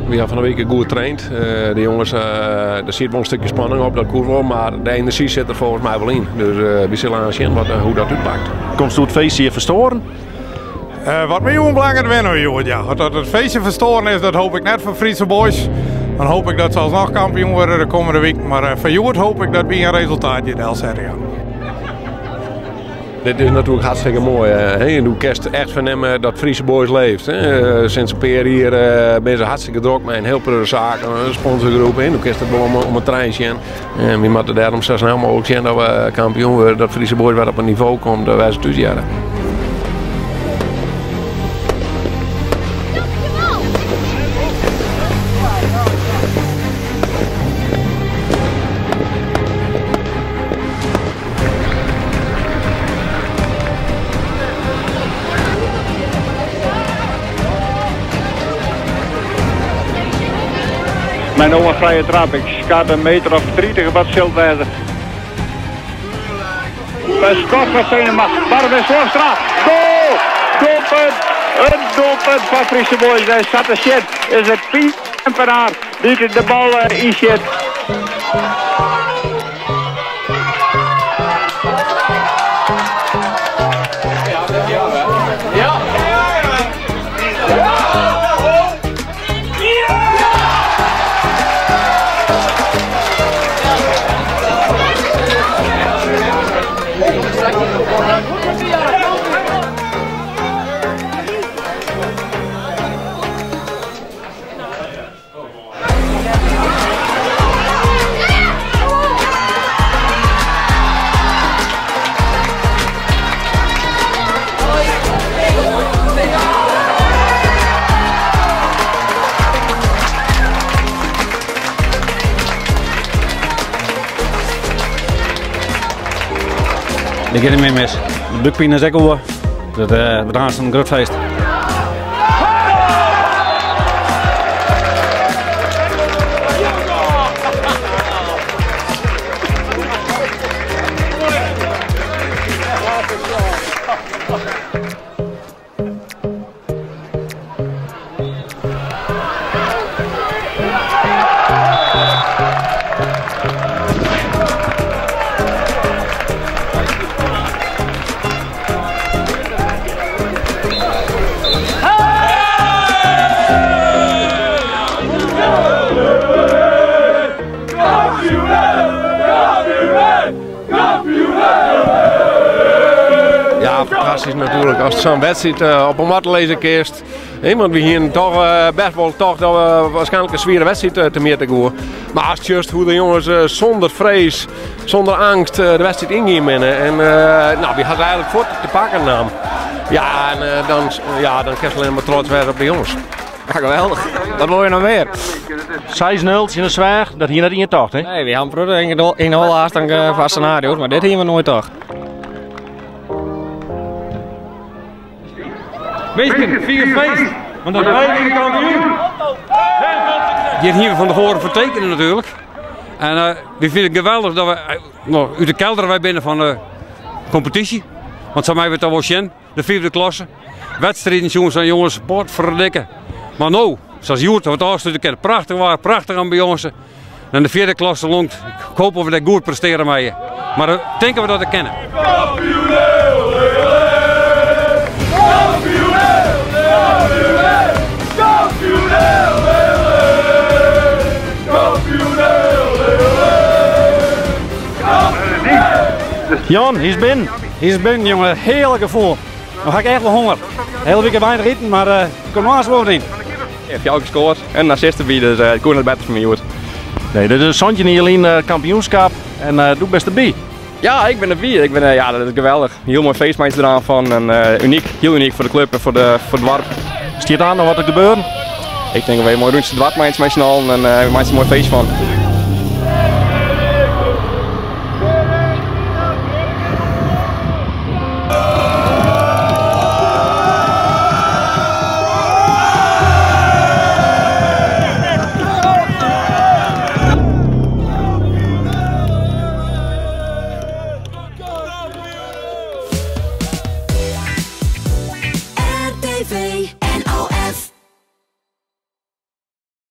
We ha fan de wike goed traind. De jonges, der siet wol in stikje spanning op, dat koe wol, mar de enerzjy sit der folgens my wol yn. Dus wy sille aansjen hoe't dat útpakt. Komst oer it feestje ferstoaren? Wat my oanbelanget winne we hjoed, ja. Dat it feestje ferstoaren is, dat hoop ik net foar Friese Boys. Dan hoop ik dat se alsnoch kampioen wurde de kommende wike. Mar foar hjoed hoop ik dat wy in resultaat hjir delsette, ja. Dit is natuerlik hartstikke moai. Hè? Do kinst echt fernimme dat Friese Boys leeft. Hè? Sinds in pear jier binne se hartstikke drok mei in hiel protte saken, in sponsorgroep. Hè? Do kinst it wol om 'e trein sjen. En wy moatte dêrom sa snel mooglik sjen dat we kampioen wurde, dat Friese Boys wer op in nivo komt wêr't se thús hearre. Mei no in frije trap. Ik skat in meter of 30 wat sil it wêze. In skot fan Venema. Marvin Slofstra. Goal! Doelpunt! In doelpunt foar Friese Boys. En sa te sjen is it Piet Kempenaar dy't de bal ynsjit. Dit giet net mear mis. De búkpine is ek oer. Dat wurdt aanst in grut feest. Ja, fantastysk natuerlik. Ast sa'n wedstriid op 'e matte lizze kinst. Want we hienen toch best wol tocht dat we waarskynlik in swiere wedstriid temjitte goe. Mar ast sjochst hoe't de jonges sûnder frees, sûnder eangst de wedstriid yngien binne. En no, wy ha se eigenlik fuort te pakken naam. Ja, en dan, ja, dan kinst allinne mar trots wêze op de jonges. Ja, geweldich. Wat wol je noch mear? 6-0 tsjin de Sweach, dat hie net ien tocht, hè? Nee, wy ha in protte yn de holle haast foar senario's, mar dit hiene we noait tocht. Minsken, fier feest, want dan wy binne kampioen. Hjir hiene we fan tefoaren foar tekene natuerlik. En wy fine it geweldich dat we no, út de kelder wei binne fan de kompetysje. Want sa meie we it dan wol sjen, de fyfde klasse. Wedstriden sjoen sa'n jonges, potferdikke. Mar no, sa as hjoed, dat we it ôfslute kinne. Prachtich waar, prachtich ambiance. En de fjirde klasse lonkt. Ik hoop dat we dêr goed prestearje meie. Mar uh, tinke we dat we kinne. Jan, hy is binnen. Hy is binnen, jonge. Hearlik gefoel. No ha ik echt wol honger. De hiele wike weinich iten, mar uh, ik kom noch wol yn. Ja, fjouwer kear skoard en in assist derby, dus it koe net better foar my hjoed. Nee, dit is 17 jier lyn kampioenskap en do bist derby. Ja, ik bin derby. Ik bin, ja, dat is geweldich. Hiel moai feest meitsje der aan fan en unyk, hiel unyk foar de klup en foar it doarp. Stiet oan noch wat te gebeuren? Ik tink dat we in moai rûntsje doarp meitsje mei syn allen en we meitsje in moai feest fan. RTV.